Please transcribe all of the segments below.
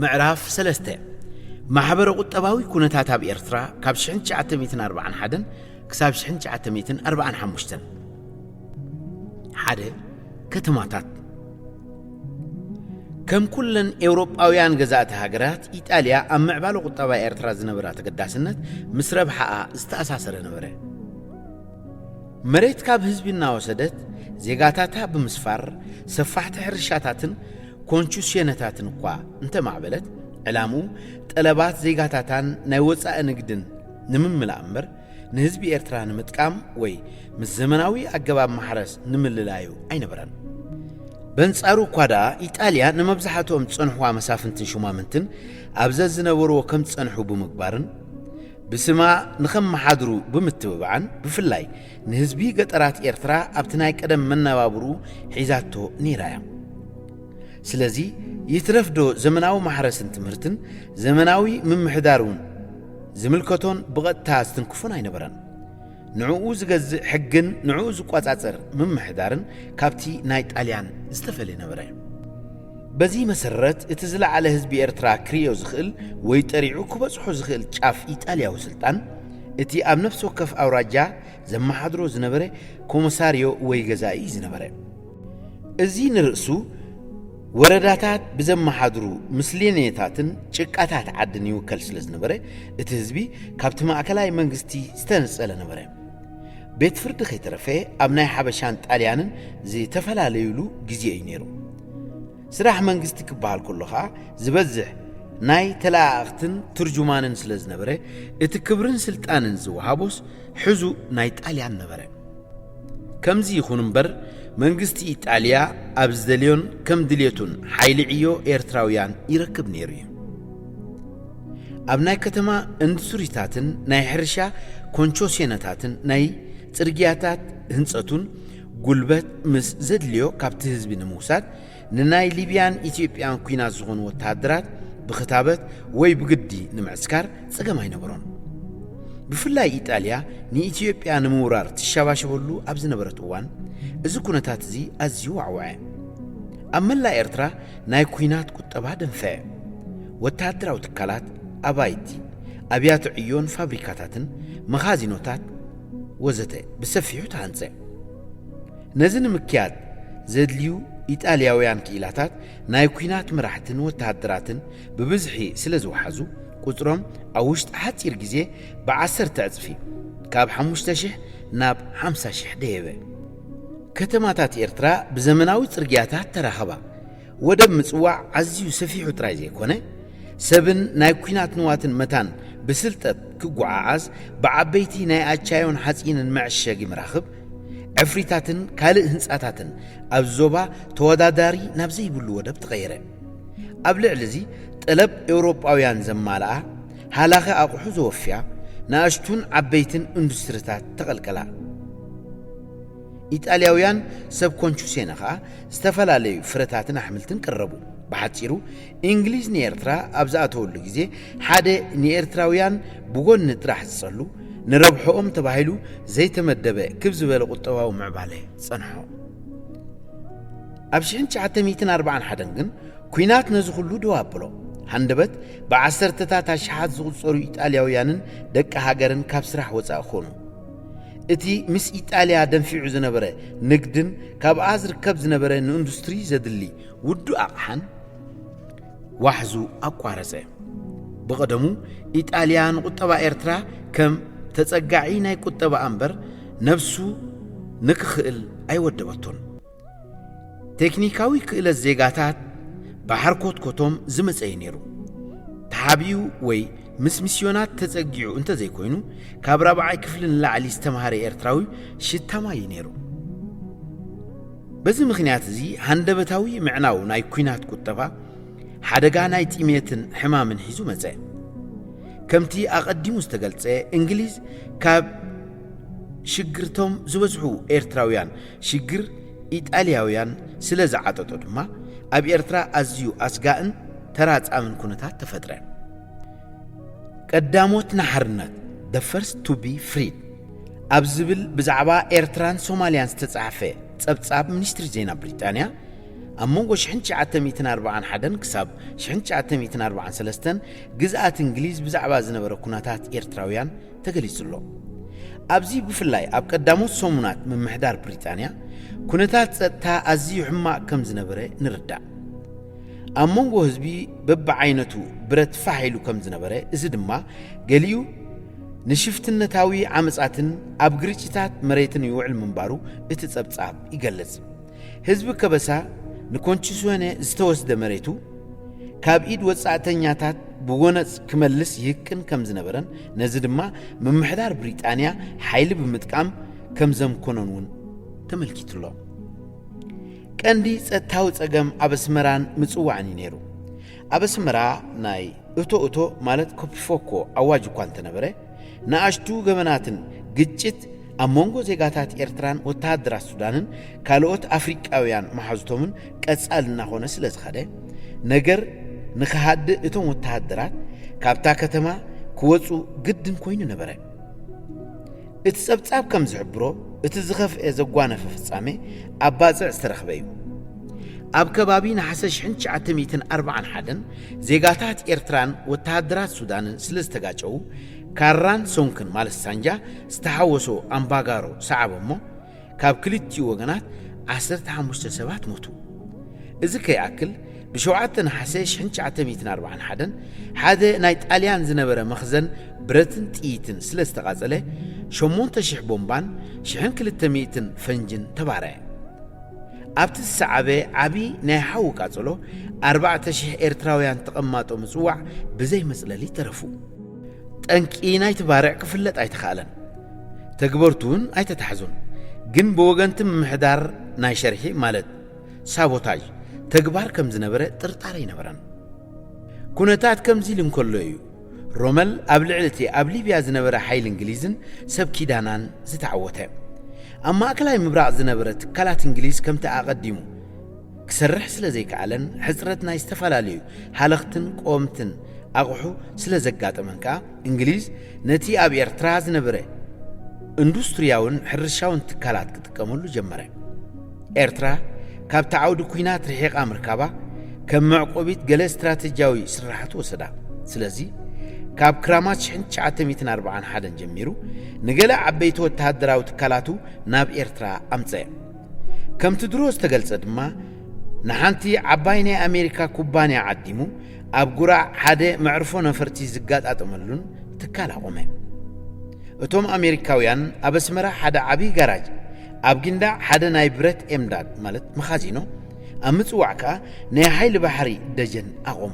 ምዕራፍ ሰለስተ። ማሕበረ ቁጠባዊ ኩነታት ኣብ ኤርትራ ካብ ሽሕን ትሽዓተ ሚእትን ኣርባዓን ሓደን ክሳብ ሽሕን ትሽዓተ ሚእትን ኣርባዓን ሓሙሽተን። ሓደ። ከተማታት። ከም ኩለን ኤውሮጳውያን ገዛእቲ ሃገራት፣ ኢጣልያ ኣብ ምዕባለ ቁጠባ ኤርትራ ዝነበራ ተገዳስነት ምስ ረብሓኣ ዝተኣሳሰረ ነበረ። መሬት ካብ ህዝቢ እናወሰደት፣ ዜጋታታ ብምስፋር፣ ሰፋሕቲ ሕርሻታትን ኮንቹሴነታትን እኳ እንተማዕበለት፣ ዕላምኡ ጠለባት ዜጋታታን ናይ ወጻኢ ንግድን ንምምላእ እምበር፣ ንህዝቢ ኤርትራ ንምጥቃም ወይ ምስ ዘመናዊ ኣገባብ ማሕረስ ንምልላዩ ኣይነበረን። በንጻሩ እኳ ደኣ፣ ኢጣልያ ንመብዛሕትኦም ዝጸንሕዋ መሳፍንትን ሹማምንትን ኣብ ዘዝነበርዎ ከም ዝጸንሑ ብምግባርን፣ ብስማ ንኸመሓድሩ ብምትብባዕን፣ ብፍላይ ንህዝቢ ገጠራት ኤርትራ ኣብቲ ናይ ቀደም መነባብርኡ ሒዛቶ ነይራ እያ። ስለዚ፣ ይትረፍዶ ዘመናዊ ማሕረስን ትምህርትን፣ ዘመናዊ ምምሕዳር እውን ዝምልከቶን ብቐጥታ ዝትንክፎን ኣይነበረን። ንዕኡ ዝገዝእ ሕግን ንዕኡ ዝቆጻጸር ምምሕዳርን ካብቲ ናይ ጣልያን ዝተፈልየ ነበረ። በዚ መሰረት፣ እቲ ዝለዓለ ህዝቢ ኤርትራ ክርእዮ ዝኽእል ወይ ጠሪዑ ክበጽሖ ዝኽእል ጫፍ ኢጣልያዊ ስልጣን፣ እቲ ኣብ ነፍሲ ወከፍ ኣውራጃ ዘመሓድሮ ዝነበረ ኮመሳርዮ ወይ ገዛኢ እዩ ዝነበረ። እዚ ንርእሱ ወረዳታት ብዘመሓድሩ ምስሌኔታትን ጭቃታት ዓድን ይውከል ስለ ዝነበረ፣ እቲ ህዝቢ ካብቲ ማእከላይ መንግስቲ ዝተነጸለ ነበረ። ቤት ፍርዲ ከይተረፈ ኣብ ናይ ሓበሻን ጣልያንን ዝተፈላለዩሉ ግዜ እዩ ነይሩ። ስራሕ መንግስቲ ክበሃል ከሎ ኸኣ ዝበዝሕ ናይ ተለኣኣኽትን ትርጁማንን ስለ ዝነበረ፣ እቲ ክብርን ስልጣንን ዝወሃቦስ ሕዙእ ናይ ጣልያን ነበረ። ከምዚ ይኹን እምበር፣ መንግስቲ ኢጣልያ ኣብ ዝደልዮን ከም ድልየቱን ሓይሊ ዕዮ ኤርትራውያን ይረክብ ነይሩ እዩ። ኣብ ናይ ከተማ ኢንዱስትሪታትን ናይ ሕርሻ ኮንቾሴነታትን ናይ ጽርግያታት ህንጸቱን ጉልበት ምስ ዘድልዮ ካብቲ ህዝቢ ንምውሳድ ንናይ ሊብያን ኢትዮጵያን ኲናት ዝኾኑ ወተሃደራት ብኽታበት ወይ ብግዲ ንምዕስካር ጸገም ኣይነበሮን። ብፍላይ ኢጣልያ ንኢትዮጵያ ንምውራር ትሸባሸበሉ ኣብ ዝነበረት እዋን፣ እዚ ኩነታት እዚ ኣዝዩ ዋዕወዐ። ኣብ መላእ ኤርትራ ናይ ኲናት ቁጠባ ደንፈዐ። ወተሃደራዊ ትካላት፣ ኣባይቲ፣ ኣብያተ ዕዮን ፋብሪካታትን፣ መኻዚኖታት ወዘተ ብሰፊሑ ተሃንጸ። ነዚ ንምክያድ ዘድልዩ ኢጣልያውያን ክኢላታት ናይ ኲናት መራሕትን ወተሃደራትን ብብዝሒ ስለ ዝወሓዙ፣ ቁጽሮም ኣብ ውሽጢ ሓጺር ግዜ ብዓሰርተ ዕጽፊ፣ ካብ ሓሙሽተ ሽሕ ናብ ሓምሳ ሽሕ ደየበ። ከተማታት ኤርትራ ብዘመናዊ ጽርግያታት ተራኸባ። ወደብ ምጽዋዕ ኣዝዩ ሰፊሑ ጥራይ ዘይኮነ፣ ሰብን ናይ ኲናት ንዋትን መታን ብስልጠት ክጓዓዓዝ፣ ብዓበይቲ ናይ ኣቻዮን ሓጺንን መዐሸጊ መራኽብ፣ ዕፍሪታትን ካልእ ህንጻታትን ኣብዚ ዞባ ተወዳዳሪ ናብ ዘይብሉ ወደብ ተቐየረ። ኣብ ልዕሊ እዚ፣ ጠለብ ኤውሮጳውያን ዘማልኣ፣ ሃላኸ ኣቑሑ ዘወፍያ፣ ንኣሽቱን ዓበይትን ኢንዱስትሪታት ተቐልቀላ። ኢጣልያውያን ሰብ ኮንቹሴነ ኸኣ ዝተፈላለዩ ፍረታትን ኣሕምልትን ቀረቡ። ብሓጺሩ፣ እንግሊዝ ንኤርትራ ኣብ ዝኣተወሉ ግዜ፣ ሓደ ንኤርትራውያን ብጎኒ ጥራሕ ዝጸሉ፣ ንረብሕኦም ተባሂሉ ዘይተመደበ ክብ ዝበለ ቁጠባዊ ምዕባለ ጸንሖ። ኣብ ሽሕን ትሽዓተ ሚእትን ኣርባዓን ሓደን ግን፣ ኲናት ነዚ ኹሉ ደው ኣብሎ። ሃንደበት ብዓሰርተታት ኣሽሓት ዝቑጸሩ ኢጣልያውያንን ደቂ ሃገርን ካብ ስራሕ ወጻኢ ኾኑ። እቲ ምስ ኢጣልያ ደንፊዑ ዝነበረ ንግድን ካብኣ ዝርከብ ዝነበረ ንኢንዱስትሪ ዘድሊ ውዱእ ኣቕሓን ዋሕዙ ኣቋረጸ። ብቐደሙ፣ ኢጣልያ ንቁጠባ ኤርትራ ከም ተጸጋዒ ናይ ቁጠባኣ እምበር፣ ነብሱ ንክኽእል ኣይወደበቶን። ቴክኒካዊ ክእለት ዜጋታት ብሓርኮትኮቶም ዝመጸ እዩ ነይሩ። ተሓቢኡ ወይ ምስ ሚስዮናት ተጸጊዑ እንተዘይኮይኑ፣ ካብ ራብዓይ ክፍሊ ንላዕሊ ዝተማህረ ኤርትራዊ ሽታማይ እዩ ነይሩ። በዚ ምኽንያት እዚ፣ ሃንደበታዊ ምዕናው ናይ ኲናት ቁጠባ፣ ሓደጋ ናይ ጥሜትን ሕማምን ሒዙ መጸ። ከምቲ ኣቐዲሙ ዝተገልጸ፣ እንግሊዝ ካብ ሽግርቶም ዝበዝሑ ኤርትራውያን ሽግር ኢጣልያውያን ስለ ዝዓጠጦ ድማ፣ ኣብ ኤርትራ ኣዝዩ ኣስጋእን ተራጻምን ኩነታት ተፈጥረ። ቀዳሞት ንሓርነት፣ the first to be freed፣ ኣብ ዝብል ብዛዕባ ኤርትራን ሶማልያን ዝተጻሕፈ ጸብጻብ ሚኒስትሪ ዜና ብሪጣንያ፣ ኣብ መንጎ ሽሕን ትሽዓተ ሚእትን ኣርባዓን ሓደን ክሳብ ሽሕን ትሽዓተ ሚእትን ኣርባዓን ሰለስተን ግዝኣት እንግሊዝ ብዛዕባ ዝነበረ ኩነታት ኤርትራውያን ተገሊጹ ኣሎ። ኣብዚ ብፍላይ ኣብ ቀዳሞት ሰሙናት ምምሕዳር ብሪጣንያ ኩነታት ጸጥታ ኣዝዩ ሕማቕ ከም ዝነበረ ንርዳእ። ኣብ መንጎ ህዝቢ በብዓይነቱ ብረት ፋሕ ኢሉ ከም ዝነበረ፣ እዚ ድማ ገሊኡ ንሽፍትነታዊ ዓመጻትን ኣብ ግርጭታት መሬትን ይውዕል ምንባሩ እቲ ጸብጻብ ይገልጽ። ህዝቢ ከበሳ ንኮንቺሶኔ ዝተወስደ መሬቱ ካብ ኢድ ወጻእተኛታት ብጎነጽ ክመልስ ይህቅን ከም ዝነበረን፣ ነዚ ድማ ምምሕዳር ብሪጣንያ ሓይሊ ብምጥቃም ከም ዘምኮኖን እውን ተመልኪቱ ኣሎ። ቀንዲ ጸጥታዊ ጸገም ኣብ ኣስመራን ምጽዋዕን እዩ ነይሩ። ኣብ ኣስመራ ናይ እቶ እቶ ማለት ኮፒፎኮ ኣዋጅ እኳ እንተነበረ፣ ንኣሽቱ ገበናትን ግጭት ኣብ መንጎ ዜጋታት ኤርትራን ወተሃደራት ሱዳንን ካልኦት ኣፍሪቃውያን መሓዙቶምን ቀጻሊ እናኾነ ስለ ዝኸደ፣ ነገር ንኽሃድእ እቶም ወተሃደራት ካብታ ከተማ ክወጹ ግድን ኮይኑ ነበረ። እቲ ጸብጻብ ከም ዝሕብሮ፣ እቲ ዝኸፍኤ ዘጓነፈ ፍጻሜ ኣብ ባጽዕ ዝተረኽበ እዩ። ኣብ ከባቢ ነሓሰ ሽሕን ትሽዓተ ሚእትን ኣርባዓን ሓደን ዜጋታት ኤርትራን ወተሃደራት ሱዳንን ስለ ዝተጋጨዉ፣ ካራን ሶንክን ማለት ሳንጃ ዝተሓወሶ ኣምባጋሮ ሰዓበ እሞ፣ ካብ ክልቲኡ ወገናት ዓሰርተ ሓሙሽተ ሰባት ሞቱ። እዚ ከይኣክል፣ ብሸውዓተ ነሓሰ ሽሕን ትሽዓተ ሚእትን ኣርባዓን ሓደን ሓደ ናይ ጣልያን ዝነበረ መኽዘን ብረትን ጥይትን ስለ ዝተቓጸለ፣ ሸሞንተ ሽሕ ቦምባን ሽሕን ክልተ ሚእትን ፈንጅን ተባረዐ። ኣብቲ ዝሰዓበ ዓቢ ናይ ሓዊ ቃጸሎ፣ ኣርባዕተ ሽሕ ኤርትራውያን ተቐማጦ ምጽዋዕ ብዘይ መጽለሊ ተረፉ። ጠንቂ ናይቲ ባርዕ ክፍለጥ ኣይተኻእለን። ተግበርቱ እውን ኣይተታሕዙን። ግን ብወገንቲ ምምሕዳር ናይ ሸርሒ፣ ማለት ሳቦታጅ፣ ተግባር ከም ዝነበረ ጥርጣረ ኣይነበረን። ኩነታት ከምዚ ኢሉ እንከሎ እዩ ሮመል ኣብ ልዕሊ እቲ ኣብ ሊብያ ዝነበረ ሓይሊ እንግሊዝን ሰብ ኪዳናን ዝተዓወተ። ኣብ ማእከላይ ምብራቕ ዝነበረ ትካላት እንግሊዝ ከምቲ ኣቐዲሙ ክሰርሕ ስለ ዘይከኣለን፣ ሕጽረት ናይ ዝተፈላለዩ ሃለኽትን ቀወምትን ኣቑሑ ስለ ዘጋጠመን ከኣ፣ እንግሊዝ ነቲ ኣብ ኤርትራ ዝነበረ ኢንዱስትርያውን ሕርሻውን ትካላት ክጥቀመሉ ጀመረ። ኤርትራ ካብቲ ዓውዲ ኲናት ርሒቓ ምርካባ፣ ከም መዕቆቢት ገለ ስትራተጅያዊ ስርሓት ወሰዳ። ስለዚ፣ ካብ ክራማት ሽሕን ትሽዓተ ሚእትን ኣርባዓን ሓደን ጀሚሩ፣ ንገለ ዓበይቲ ወተሃደራዊ ትካላቱ ናብ ኤርትራ ኣምጸአ። ከምቲ ድሮ ዝተገልጸ ድማ፣ ንሓንቲ ዓባይ ናይ ኣሜሪካ ኩባንያ ዓዲሙ፣ ኣብ ጉራዕ ሓደ መዕርፎ ነፈርቲ ዝጋጣጠመሉን ትካል ኣቖመ። እቶም ኣሜሪካውያን ኣብ ኣስመራ ሓደ ዓቢ ጋራጅ፣ ኣብ ጊንዳዕ ሓደ ናይ ብረት ኤምዳድ፣ ማለት መኻዚኖ፣ ኣብ ምጽዋዕ ከኣ ናይ ሓይሊ ባሕሪ ደጀን ኣቖሙ።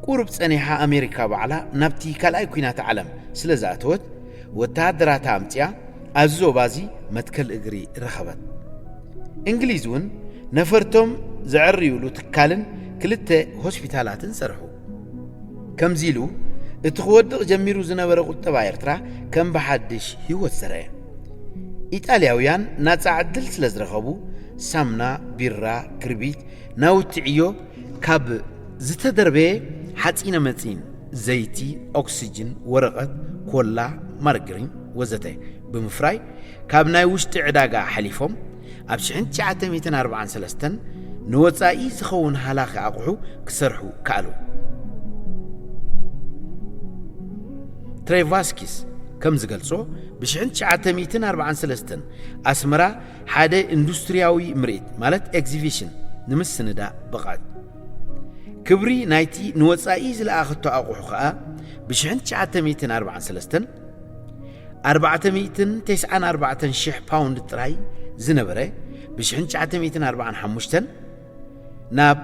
ቁሩብ ጸኒሓ ኣሜሪካ ባዕላ ናብቲ ካልኣይ ኲናት ዓለም ስለ ዝኣተወት፣ ወተሃደራታ ኣምጺኣ ኣብዚ ዞባዚ መትከል እግሪ ረኸበት። እንግሊዝ እውን ነፈርቶም ዘዕርዩሉ ትካልን ክልተ ሆስፒታላትን ሰርሑ። ከምዚ ኢሉ እቲ ክወድቕ ጀሚሩ ዝነበረ ቁጠባ ኤርትራ ከም ብሓድሽ ህይወት ዘርአ። ኢጣልያውያን ናጻ ዕድል ስለ ዝረኸቡ፣ ሳምና፣ ቢራ፣ ክርቢት፣ ናውቲ ዕዮ፣ ካብ ዝተደርበየ ሓጺነ መጺን፣ ዘይቲ፣ ኦክስጅን፣ ወረቐት፣ ኮላ፣ ማርግሪን ወዘተ ብምፍራይ፣ ካብ ናይ ውሽጢ ዕዳጋ ሓሊፎም፣ ኣብ ሽሕን ትሽዓተ ሚእትን ኣርባዓን ሰለስተን ንወጻኢ ዝኸውን ሃላኺ ኣቑሑ ክሰርሑ ከኣሉ። ትሬቫስኪስ ከም ዝገልጾ፣ ብ ሽሕን ትሽዓተ ሚእትን ኣርባዓን ሰለስተን ኣስመራ ሓደ ኢንዱስትርያዊ ምርኢት፣ ማለት ኤግዚቢሽን፣ ንምስንዳእ በቕዐት። ክብሪ ናይቲ ንወጻኢ ዝለኣኸቶ ኣቑሑ ከኣ፣ ብ ሽሕን ትሽዓተ ሚእትን ኣርባዓን ሰለስተን ኣርባዕተ ሚእትን ተስዓን ኣርባዕተን ሽሕ ፓውንድ ጥራይ ዝነበረ፣ ብ ሽሕን ትሽዓተ ሚእትን ኣርባዓን ሓሙሽተን ናብ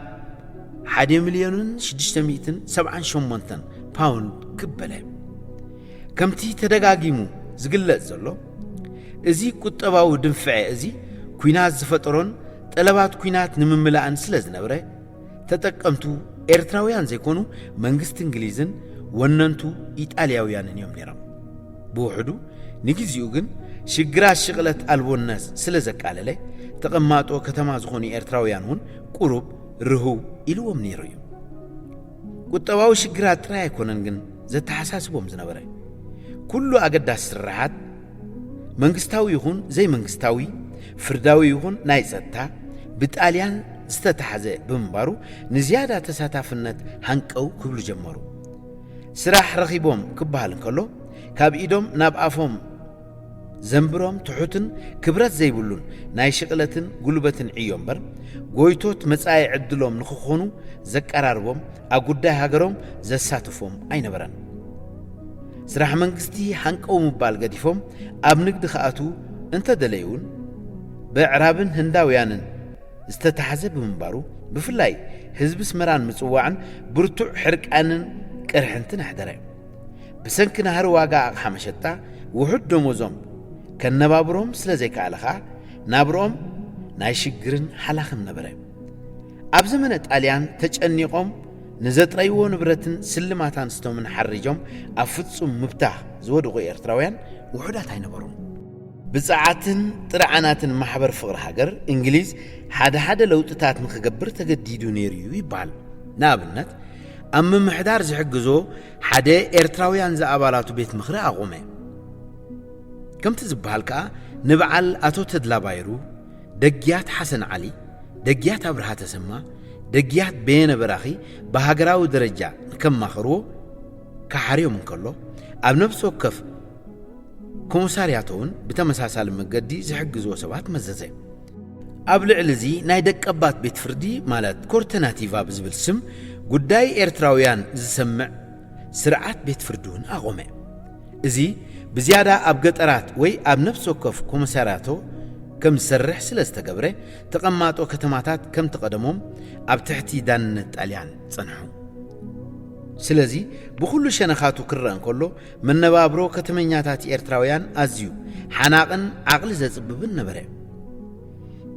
ሓደ ሚልዮንን ሽዱሽተ ሚእትን ሰብዓን ሸሞንተን ፓውንድ ክብ በለ። ከምቲ ተደጋጊሙ ዝግለጽ ዘሎ፣ እዚ ቁጠባዊ ድንፍዐ እዚ፣ ኲናት ዝፈጠሮን ጠለባት ኲናት ንምምላእን ስለ ዝነበረ፣ ተጠቀምቱ ኤርትራውያን ዘይኮኑ፣ መንግስቲ እንግሊዝን ወነንቱ ኢጣልያውያንን እዮም ነይሮም። ብውሕዱ፣ ንግዜኡ ግን ሽግራት ሽቕለት ኣልቦነት ስለ ዘቃለለ፣ ተቐማጦ ከተማ ዝኾኑ ኤርትራውያን እውን ቁሩብ ርህው ኢልዎም ነይሩ እዩ። ቁጠባዊ ሽግራት ጥራይ ኣይኮነን ግን ዘተሓሳስቦም ዝነበረ። ኩሉ ኣገዳሲ ስርሓት፣ መንግስታዊ ይኹን ዘይመንግስታዊ፣ ፍርዳዊ ይኹን ናይ ጸጥታ፣ ብጣልያን ዝተታሕዘ ብምንባሩ ንዝያዳ ተሳታፍነት ሃንቀው ክብሉ ጀመሩ። ስራሕ ረኺቦም ክበሃል እንከሎ ካብ ኢዶም ናብ ኣፎም ዘንብሮም ትሑትን ክብረት ዘይብሉን ናይ ሽቕለትን ጉልበትን ዕዮ እምበር ጎይቶት መጻኢ ዕድሎም ንኽኾኑ ዘቀራርቦም ኣብ ጉዳይ ሃገሮም ዘሳትፎም ኣይነበረን። ስራሕ መንግስቲ ሃንቀው ምባል ገዲፎም ኣብ ንግዲ ክኣትዉ እንተደለዩ እውን ብኣዕራብን ህንዳውያንን ዝተታሕዘ ብምንባሩ ብፍላይ ህዝቢ ኣስመራን ምጽዋዕን ብርቱዕ ሕርቃንን ቅርሕንትን ኣሕደረ። ብሰንኪ ናህሪ ዋጋ ኣቕሓ መሸጣ ውሑድ ደሞዞም ከነባብሮም ስለ ዘይከኣለ ኸኣ ናብርኦም ናይ ሽግርን ሓላኽን ነበረ። ኣብ ዘመነ ጣልያን ተጨኒቖም ንዘጥረይዎ ንብረትን ስልማት ኣንስቶምን ሓሪጆም ኣብ ፍጹም ምብታኽ ዝወደቑ ኤርትራውያን ውሑዳት ኣይነበሩን። ብጸዓትን ጥርዓናትን ማሕበር ፍቕሪ ሃገር እንግሊዝ ሓደ ሓደ ለውጥታት ንኽገብር ተገዲዱ ነይሩ እዩ ይበሃል። ንኣብነት ኣብ ምምሕዳር ዝሕግዞ ሓደ ኤርትራውያን ዝኣባላቱ ቤት ምኽሪ ኣቖመ። ከምቲ ዝበሃል ከኣ ንበዓል ኣቶ ተድላ ባይሩ፣ ደግያት ሓሰን ዓሊ፣ ደግያት ኣብርሃ ተሰማ፣ ደግያት በየነ በራኺ ብሃገራዊ ደረጃ ንከማኽርዎ ክሓርዮም እንከሎ ኣብ ነብሲ ወከፍ ኮመሳርያቶ እውን ብተመሳሳሊ መገዲ ዝሕግዝዎ ሰባት መዘዘ። ኣብ ልዕሊ እዚ ናይ ደቀባት ቤት ፍርዲ ማለት ኮርተናቲቫ ብዝብል ስም ጉዳይ ኤርትራውያን ዝሰምዕ ስርዓት ቤት ፍርዲ እውን ኣቖመ። እዚ ብዝያዳ ኣብ ገጠራት ወይ ኣብ ነፍሲ ወከፍ ኮመሳርያቶ ከም ዝሰርሕ ስለ ዝተገብረ ተቐማጦ ከተማታት ከምቲ ቀደሞም ኣብ ትሕቲ ዳንነት ጣልያን ጸንሑ። ስለዚ ብኹሉ ሸነኻቱ ክረአ እንከሎ መነባብሮ ከተመኛታት ኤርትራውያን ኣዝዩ ሓናቕን ዓቕሊ ዘጽብብን ነበረ።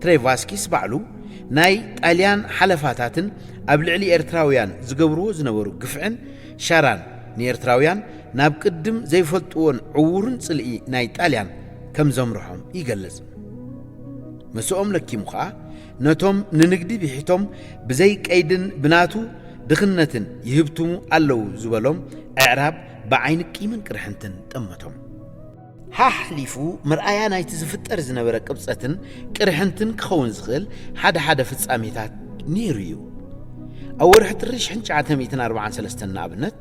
ትሬቫስኪስ ባዕሉ ናይ ጣልያን ሓለፋታትን ኣብ ልዕሊ ኤርትራውያን ዝገብርዎ ዝነበሩ ግፍዕን ሻራን ንኤርትራውያን ናብ ቅድም ዘይፈልጥዎን ዕዉርን ጽልኢ ናይ ጣልያን ከም ዘምርሖም ይገልጽ። ምስኦም ለኪሙ ኸኣ ነቶም ንንግዲ ብሒቶም ብዘይ ቀይድን ብናቱ ድኽነትን ይህብትሙ ኣለዉ ዝበሎም ኣዕራብ ብዓይኒ ቂምን ቅርሕንትን ጠመቶም። ሓሕሊፉ መርኣያ ናይቲ ዝፍጠር ዝነበረ ቅብጸትን ቅርሕንትን ክኸውን ዝኽእል ሓደ ሓደ ፍጻሜታት ነይሩ እዩ። ኣብ ወርሒ ጥሪ ሽሕን ትሽዓተ ሚእትን ኣርባዓን ሰለስተን ንኣብነት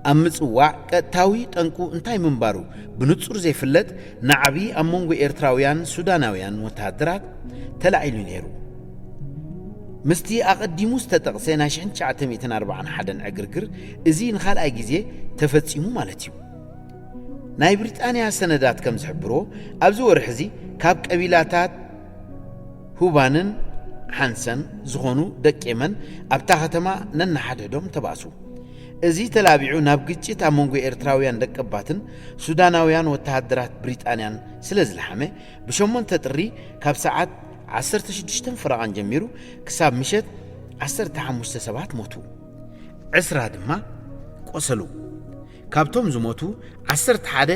ኣብ ምጽዋዕ ቀጥታዊ ጠንቁ እንታይ ምንባሩ ብንጹር ዘይፍለጥ ናዕቢ ኣብ መንጎ ኤርትራውያን ሱዳናውያን ወተሃደራት ተላዒሉ ነይሩ። ምስቲ ኣቐዲሙ ዝተጠቕሰ ናይ ሽሕን ትሽዓተ ሚእትን ኣርባዓን ሓደን ዕግርግር እዚ ንኻልኣይ ግዜ ተፈጺሙ ማለት እዩ። ናይ ብሪጣንያ ሰነዳት ከም ዝሕብሮ ኣብዚ ወርሒ እዚ ካብ ቀቢላታት ሁባንን ሓንሰን ዝኾኑ ደቂ የመን ኣብታ ከተማ ነንሓድሕዶም ተባእሱ። እዚ ተላቢዑ ናብ ግጭት ኣብ መንጎ ኤርትራውያን ደቀባትን ሱዳናውያን ወተሃደራት ብሪጣንያን ስለ ዝለሓመ ብሸሞንተ ጥሪ ካብ ሰዓት ዓሰርተ ሽዱሽተ ፈረቓን ጀሚሩ ክሳብ ምሸት ዓሰርተ ሓሙሽተ ሰባት ሞቱ፣ ዕስራ ድማ ቆሰሉ። ካብቶም ዝሞቱ ዓሰርተ ሓደ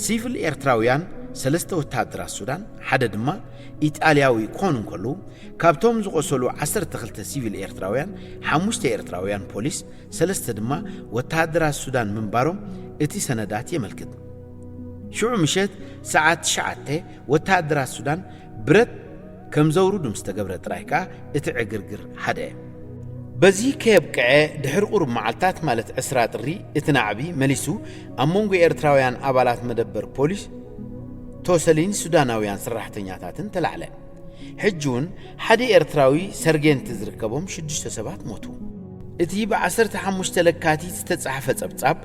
ሲቪል ኤርትራውያን፣ ሰለስተ ወተሃደራት ሱዳን፣ ሓደ ድማ ኢጣልያዊ ክኾኑ እንከለዉ ካብቶም ዝቆሰሉ ዓሰርተ ክልተ ሲቪል ኤርትራውያን ሓሙሽተ ኤርትራውያን ፖሊስ ሰለስተ ድማ ወተሃደራት ሱዳን ምንባሮም እቲ ሰነዳት የመልክት። ሽዑ ምሸት ሰዓት ትሽዓተ ወተሃደራት ሱዳን ብረት ከም ዘውርዱ ምስ ተገብረ ጥራይ ከኣ እቲ ዕግርግር ሃድአ። በዚ ከየብቅዐ ድሕሪ ቁሩብ መዓልታት ማለት ዕስራ ጥሪ እቲ ናዕቢ መሊሱ ኣብ መንጎ ኤርትራውያን ኣባላት መደበር ፖሊስ ቶሰሊን ሱዳናውያን ሰራሕተኛታትን ተላዕለ። ሕጂ እውን ሓደ ኤርትራዊ ሰርጌንት ዝርከቦም ሽዱሽተ ሰባት ሞቱ። እቲ ብ ዓሰርተ ሓሙሽተ ለካቲት ዝተጻሕፈ ጸብጻብ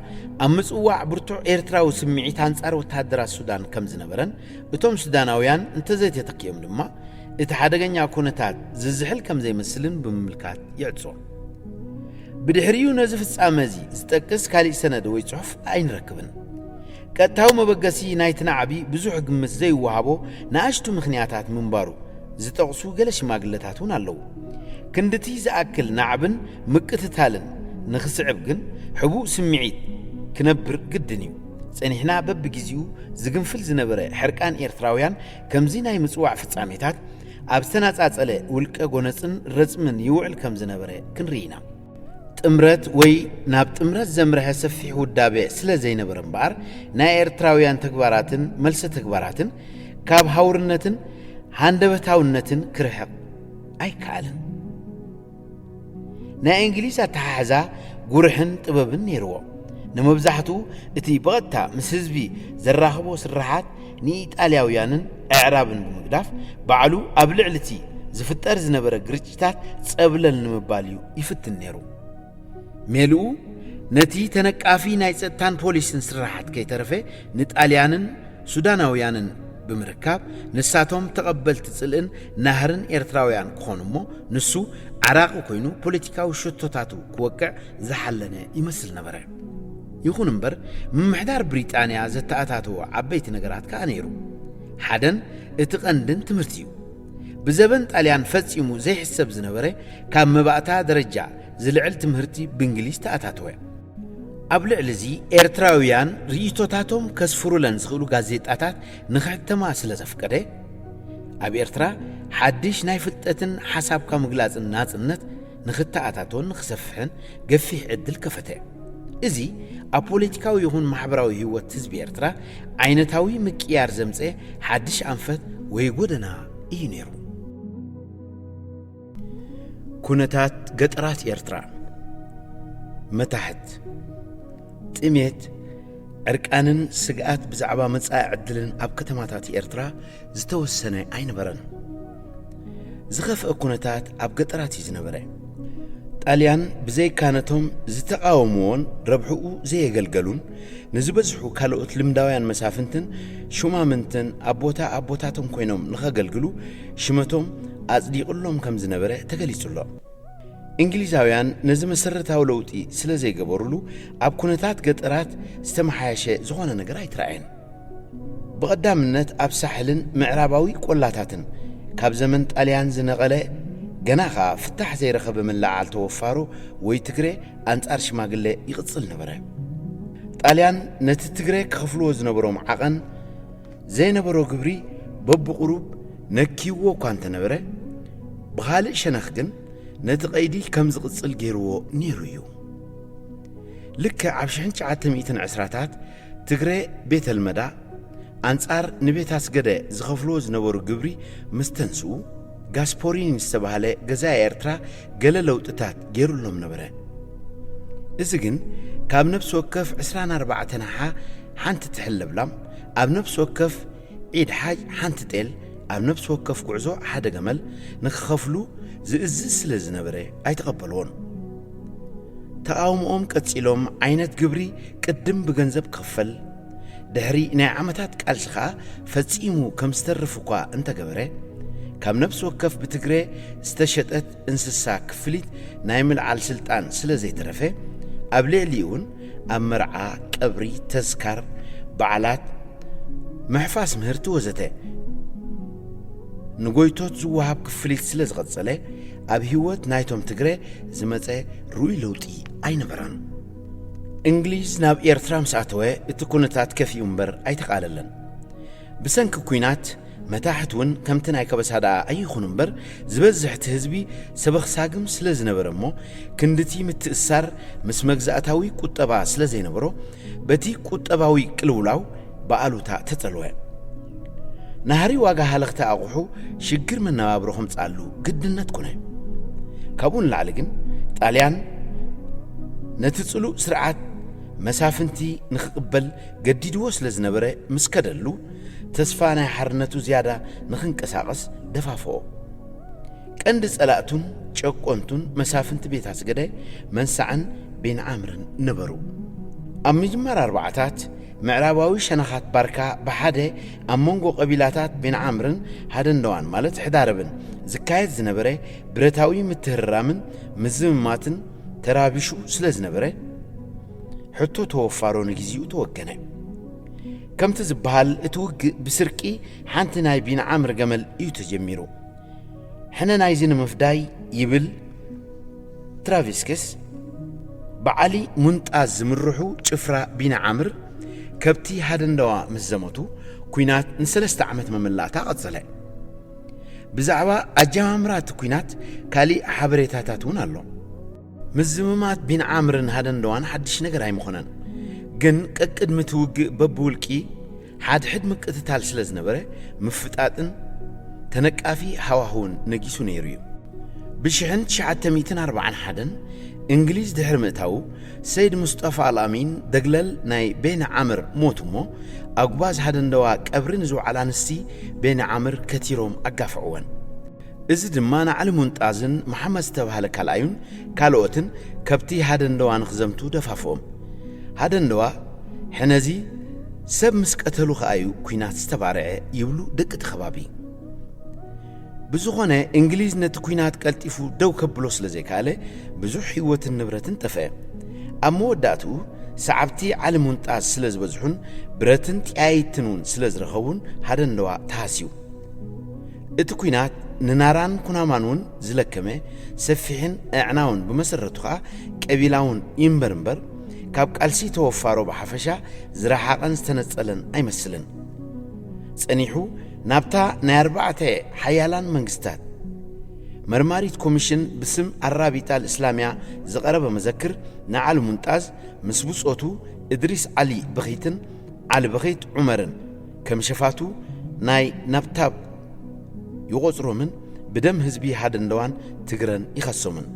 ኣብ ምጽዋዕ ብርቱዕ ኤርትራዊ ስምዒት ኣንጻር ወተሃደራት ሱዳን ከም ዝነበረን እቶም ሱዳናውያን እንተዘይተተኪኦም ድማ እቲ ሓደገኛ ኩነታት ዝዝሕል ከም ዘይመስልን ብምምልካት ይዕጾ። ብድሕሪኡ ነዚ ፍጻመ እዚ ዝጠቅስ ካሊእ ሰነድ ወይ ጽሑፍ ኣይንረክብን። ቀጥታዊ መበገሲ ናይቲ ናዕቢ ብዙሕ ግምት ዘይወሃቦ ንኣሽቱ ምኽንያታት ምንባሩ ዝጠቕሱ ገለ ሽማግለታት እውን ኣለዉ። ክንድቲ ዝኣክል ናዕብን ምቅትታልን ንኽስዕብ ግን ሕቡእ ስምዒት ክነብር ግድን እዩ። ጸኒሕና በብግዜኡ ዝግንፍል ዝነበረ ሕርቃን ኤርትራውያን ከምዚ ናይ ምጽዋዕ ፍጻሜታት ኣብ ዝተነጻጸለ ውልቀ ጎነጽን ረጽምን ይውዕል ከም ዝነበረ ክንርኢ ኢና። ጥምረት ወይ ናብ ጥምረት ዘምርሐ ሰፊሕ ውዳበ ስለ ዘይነበረ እምበኣር ናይ ኤርትራውያን ተግባራትን መልሰ ተግባራትን ካብ ሃውርነትን ሃንደበታውነትን ክርሕቕ ኣይከኣልን። ናይ እንግሊዝ ኣተሓሕዛ ጉርሕን ጥበብን ነይርዎ። ንመብዛሕትኡ እቲ ብቐጥታ ምስ ህዝቢ ዘራኽቦ ስርሓት ንኢጣልያውያንን ኣዕራብን ብምግዳፍ፣ ባዕሉ ኣብ ልዕሊ እቲ ዝፍጠር ዝነበረ ግርጭታት ጸብለል ንምባል እዩ ይፍትን ነይሩ። ሜልኡ ነቲ ተነቃፊ ናይ ጸጥታን ፖሊስን ስርሓት ከይተረፈ ንጣልያንን ሱዳናውያንን ብምርካብ፣ ንሳቶም ተቐበልቲ ጽልእን ናህርን ኤርትራውያን ክኾኑ እሞ፣ ንሱ ዓራቒ ኮይኑ ፖለቲካዊ ሸቶታቱ ክወቅዕ ዝሓለነ ይመስል ነበረ። ይኹን እምበር፣ ምምሕዳር ብሪጣንያ ዘተኣታተዎ ዓበይቲ ነገራት ከኣ ነይሩ። ሓደን እቲ ቀንድን ትምህርቲ እዩ። ብዘበን ጣልያን ፈጺሙ ዘይሕሰብ ዝነበረ፣ ካብ መባእታ ደረጃ ዝልዕል ትምህርቲ ብእንግሊዝ ተኣታተወ። ኣብ ልዕሊ እዚ፣ ኤርትራውያን ርእይቶታቶም ከስፍሩለን ዝኽእሉ ጋዜጣታት ንኽሕተማ ስለ ዘፍቀደ፣ ኣብ ኤርትራ ሓድሽ ናይ ፍልጠትን ሓሳብካ ምግላጽን ናጽነት ንኽተኣታቶን ንኽሰፍሕን ገፊሕ ዕድል ከፈተ። እዚ ኣብ ፖለቲካዊ ይኹን ማሕበራዊ ህይወት ህዝቢ ኤርትራ ዓይነታዊ ምቅያር ዘምጸ ሓድሽ ኣንፈት ወይ ጎደና እዩ ነይሩ። ኩነታት ገጠራት ኤርትራ። መታሕት፣ ጥሜት፣ ዕርቃንን ስግኣት ብዛዕባ መጻኢ ዕድልን ኣብ ከተማታት ኤርትራ ዝተወሰነ ኣይነበረን። ዝኸፍአ ኩነታት ኣብ ገጠራት እዩ ዝነበረ። ጣልያን ብዘይካ ነቶም ዝተቓወምዎን ረብሕኡ ዘየገልገሉን፣ ንዝበዝሑ ካልኦት ልምዳውያን መሳፍንትን ሹማምንትን ኣብ ቦታ ኣቦታቶም ኮይኖም ንኸገልግሉ ሽመቶም ኣጽዲቑሎም ከም ዝነበረ ተገሊጹ ኣሎ። እንግሊዛውያን ነዚ መሰረታዊ ለውጢ ስለ ዘይገበሩሉ፣ ኣብ ኩነታት ገጠራት ዝተመሓየሸ ዝኾነ ነገር ኣይተራእየን። ብቐዳምነት ኣብ ሳሕልን ምዕራባዊ ቆላታትን ካብ ዘመን ጣልያን ዝነቐለ፣ ገና ኸኣ ፍታሕ ዘይረኸበ ምልዕዓል ተወፋሮ ወይ ትግረ ኣንጻር ሽማግለ ይቕጽል ነበረ። ጣልያን ነቲ ትግረ ክኸፍልዎ ዝነበሮም ዓቐን ዘይነበሮ ግብሪ በብቑሩብ ነክይዎ እኳ እንተነበረ፣ ብኻልእ ሸነኽ ግን ነቲ ቀይዲ ከም ዝቕጽል ገይርዎ ነይሩ እዩ። ልክዕ ኣብ ሽሕን ትሽዓተ ሚእትን ዕስራታት ትግረ ቤተልመዳ ኣንጻር ንቤት ኣስገደ ዝኸፍልዎ ዝነበሩ ግብሪ ምስ ተንስኡ፣ ጋስፖሪኒ ዝተባህለ ገዛኢ ኤርትራ ገለ ለውጥታት ገይሩሎም ነበረ። እዚ ግን ካብ ነፍሲ ወከፍ ዕስራን ኣርባዕተን ኣሓ ሓንቲ ትሕለብ ላም ኣብ ነፍሲ ወከፍ ዒድ ሓጅ ሓንቲ ጤል ኣብ ነፍሲ ወከፍ ጉዕዞ ሓደ ገመል ንክኸፍሉ ዝእዝዝ ስለ ዝነበረ ኣይተቐበልዎን። ተቓውሞኦም ቀጺሎም ዓይነት ግብሪ ቅድም ብገንዘብ ክኽፈል፣ ድሕሪ ናይ ዓመታት ቃልሲ ኸኣ ፈጺሙ ከም ዝተርፍ እኳ እንተገበረ፣ ካብ ነፍሲ ወከፍ ብትግረ ዝተሸጠት እንስሳ ክፍሊት ናይ ምልዓል ስልጣን ስለ ዘይተረፈ፣ ኣብ ልዕሊኡ እውን ኣብ መርዓ፣ ቀብሪ፣ ተዝካር፣ በዓላት፣ ምሕፋስ ምህርቲ ወዘተ ንጎይቶት ዝወሃብ ክፍሊት ስለ ዝቐጸለ፣ ኣብ ህይወት ናይቶም ትግረ ዝመጸ ርኡይ ለውጢ ኣይነበረን። እንግሊዝ ናብ ኤርትራ ምስ ኣተወ፣ እቲ ኩነታት ከፊኡ እምበር ኣይተቓለለን። ብሰንኪ ኲናት፣ መታሕት እውን ከምቲ ናይ ከበሳ ደኣ ኣይኹን እምበር፣ ዝበዝሕ እቲ ህዝቢ ሰበኽ ሳግም ስለ ዝነበረ እሞ፣ ክንድቲ ምትእስሳር ምስ መግዛእታዊ ቁጠባ ስለ ዘይነበሮ፣ በቲ ቁጠባዊ ቅልውላው ብኣሉታ ተጸልወ። ናህሪ ዋጋ ሃለኽቲ ኣቑሑ ሽግር መነባብሮ ከምጽኣሉ ግድነት ኮነ። ካብኡ ንላዕሊ ግን፣ ጣልያን ነቲ ጽሉእ ስርዓት መሳፍንቲ ንኽቕበል ገዲድዎ ስለ ዝነበረ፣ ምስ ከደሉ፣ ተስፋ ናይ ሓርነቱ ዝያዳ ንኽንቀሳቐስ ደፋፍኦ። ቀንዲ ጸላእቱን ጨቆንቱን መሳፍንቲ ቤት ኣስገደ መንሳዕን ቤንዓምርን ነበሩ። ኣብ ምጅማር ኣርባዓታት፣ ምዕራባዊ ሸነኻት ባርካ ብሓደ ኣብ መንጎ ቀቢላታት ቤንዓምርን ሃደንደዋን፣ ማለት ሕዳረብን፣ ዝካየድ ዝነበረ ብረታዊ ምትህርራምን ምዝምማትን ተራቢሹ ስለ ዝነበረ፣ ሕቶ ተወፋሮ ንግዜኡ ተወገነ። ከምቲ ዝበሃል፣ እቲ ውግእ ብስርቂ ሓንቲ ናይ ቢንዓምር ገመል እዩ ተጀሚሩ። ሕነ ናይዚ ንምፍዳይ ይብል ትራቪስክስ፣ ብዓሊ ሙንጣዝ ዝምርሑ ጭፍራ ቢንዓምር ከብቲ ሃደንደዋ ምስ ዘመቱ፣ ኲናት ንሰለስተ ዓመት መመላእታ ቀጸለ። ብዛዕባ ኣጀማምራ እቲ ኲናት ካሊእ ሓበሬታታት እውን ኣሎ። ምዝምማት ቢንዓምርን ሃደንደዋን ሓድሽ ነገር ኣይምኾነን። ግን ቀቅድሚ እቲ ውግእ በብውልቂ ሓድሕድ ምቅትታል ስለ ዝነበረ፣ ምፍጣጥን ተነቃፊ ሃዋህውን ነጊሱ ነይሩ እዩ። ብ ሽሕን ትሽዓተ ሚእትን ኣርባዓን ሓደን እንግሊዝ ድሕሪ ምእታዉ፣ ሰይድ ሙስጠፋ ኣልኣሚን ደግለል ናይ ቤን ዓምር ሞት እሞ፣ ኣጉባዝ ሃደንደዋ ቀብሪ ንዝውዓላ ኣንስቲ ቤን ዓምር ከቲሮም ኣጋፍዕወን። እዚ ድማ ንዓሊ ሙንጣዝን መሓመድ ዝተባህለ ካልኣዩን ካልኦትን ከብቲ ሃደንደዋ ንኽዘምቱ ደፋፍኦም። ሃደንደዋ ሕነዚ ሰብ ምስ ቀተሉ ከኣ እዩ ኲናት ዝተባርዐ ይብሉ ደቂ እቲ ከባቢ። ብዝኾነ፣ እንግሊዝ ነቲ ኲናት ቀልጢፉ ደው ከብሎ ስለ ዘይከኣለ፣ ብዙሕ ህይወትን ንብረትን ጠፍአ። ኣብ መወዳእትኡ፣ ሰዓብቲ ዓሊ ሙንጣዝ ስለ ዝበዝሑን ብረትን ጥያይትን እውን ስለ ዝረኸቡን ሃደንደዋ ተሃስዩ። እቲ ኲናት ንናራን ኩናማን እውን ዝለከመ ሰፊሕን ኣዕናውን ብመሰረቱ ኸኣ ቀቢላውን ይንበር እምበር፣ ካብ ቃልሲ ተወፋሮ ብሓፈሻ ዝረሓቐን ዝተነጸለን ኣይመስልን። ጸኒሑ ናብታ ናይ ኣርባዕተ ሓያላን መንግስታት መርማሪት ኮሚሽን ብስም ኣራቢጣ ኣልእስላምያ ዝቐረበ መዘክር ንዓሊ ሙንጣዝ ምስ ብጾቱ እድሪስ ዓሊ በኺትን ዓሊ በኺት ዑመርን ከም ሸፋቱ ናይ ናብታብ ይቖጽሮምን ብደም ህዝቢ ሃደንደዋን ትግረን ይኸሶምን።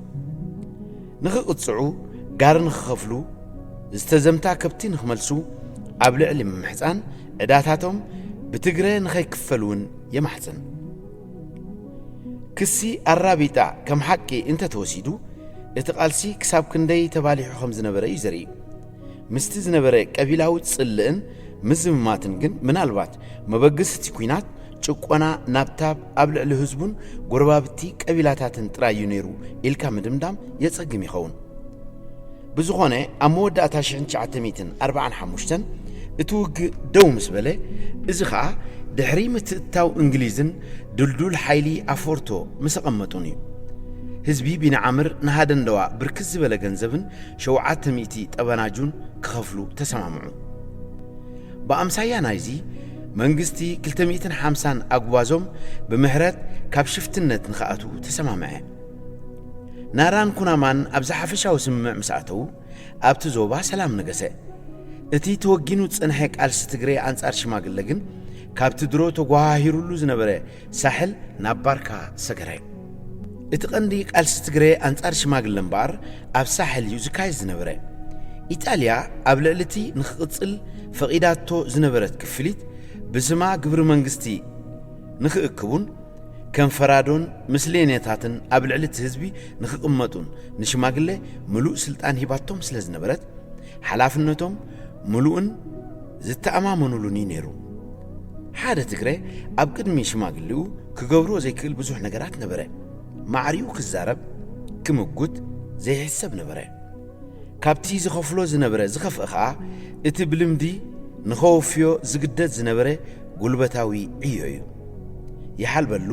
ንኽቕጽዑ፣ ጋር ንኽኸፍሉ፣ ዝተዘምታ ከብቲ ንኽመልሱ ኣብ ልዕሊ ምምሕጻን ዕዳታቶም ብትግረ ንኸይክፈል እውን የማሕጽን። ክሲ ኣራቢጣ ከም ሓቂ እንተተወሲዱ፣ እቲ ቃልሲ ክሳብ ክንደይ ተባሊሑ ከም ዝነበረ እዩ ዘርኢ። ምስቲ ዝነበረ ቀቢላዊ ጽልእን ምዝምማትን ግን ምናልባት መበገሲ እቲ ኲናት ጭቆና ናብታብ ኣብ ልዕሊ ህዝቡን ጎረባብቲ ቀቢላታትን ጥራይ እዩ ነይሩ ኢልካ ምድምዳም የጸግም ይኸውን። ብዝኾነ ኣብ መወዳእታ ሽሕን ትሽዓተ ሚእትን ኣርባዓን ሓሙሽተን እቲ ውግእ ደው ምስ በለ፣ እዚ ኸኣ ድሕሪ ምትእትታው እንግሊዝን ድልዱል ሓይሊ ኣፎርቶ ምስ ኣቐመጡን እዩ። ህዝቢ ቢንዓምር ንሃደንደዋ ብርክት ዝበለ ገንዘብን ሸውዓተ ሚእቲ ጠበናጁን ክኸፍሉ ተሰማምዑ። ብኣምሳያ ናይዚ፣ መንግስቲ ክልተ ሚእትን ሓምሳን ኣጉባዞም ብምሕረት ካብ ሽፍትነት ንኽኣትዉ ተሰማምዐ። ናራን ኩናማን ኣብዚ ሓፈሻዊ ስምምዕ ምስ ኣተዉ፣ ኣብቲ ዞባ ሰላም ነገሰ። እቲ ተወጊኑ ዝጸንሐ ቃልሲ ትግሬ ኣንጻር ሽማግለ ግን ካብቲ ድሮ ተጓሃሂሩሉ ዝነበረ ሳሕል ናብ ባርካ ሰገረ። እቲ ቀንዲ ቃልሲ ትግሬ ኣንጻር ሽማግለ እምበኣር ኣብ ሳሕል እዩ ዝካየድ ዝነበረ። ኢጣልያ ኣብ ልዕሊ እቲ ንኽቕጽል ፈቒዳቶ ዝነበረት ክፍሊት ብስማ ግብሪ መንግስቲ ንኽእክቡን ከም ፈራዶን ምስሌኔታትን ኣብ ልዕሊ እቲ ህዝቢ ንኽቕመጡን ንሽማግለ ምሉእ ስልጣን ሂባቶም ስለ ዝነበረት፣ ሓላፍነቶም ምሉእን ዝተኣማመኑሉን እዩ ነይሩ። ሓደ ትግረ ኣብ ቅድሚ ሽማግሌኡ ክገብሮ ዘይክእል ብዙሕ ነገራት ነበረ። ማዕሪኡ ክዛረብ፣ ክምጉት ዘይሕሰብ ነበረ። ካብቲ ዝኸፍሎ ዝነበረ ዝኸፍአ ኸኣ፣ እቲ ብልምዲ ንኸወፍዮ ዝግደድ ዝነበረ ጉልበታዊ ዕዮ እዩ። ይሓልበሉ፣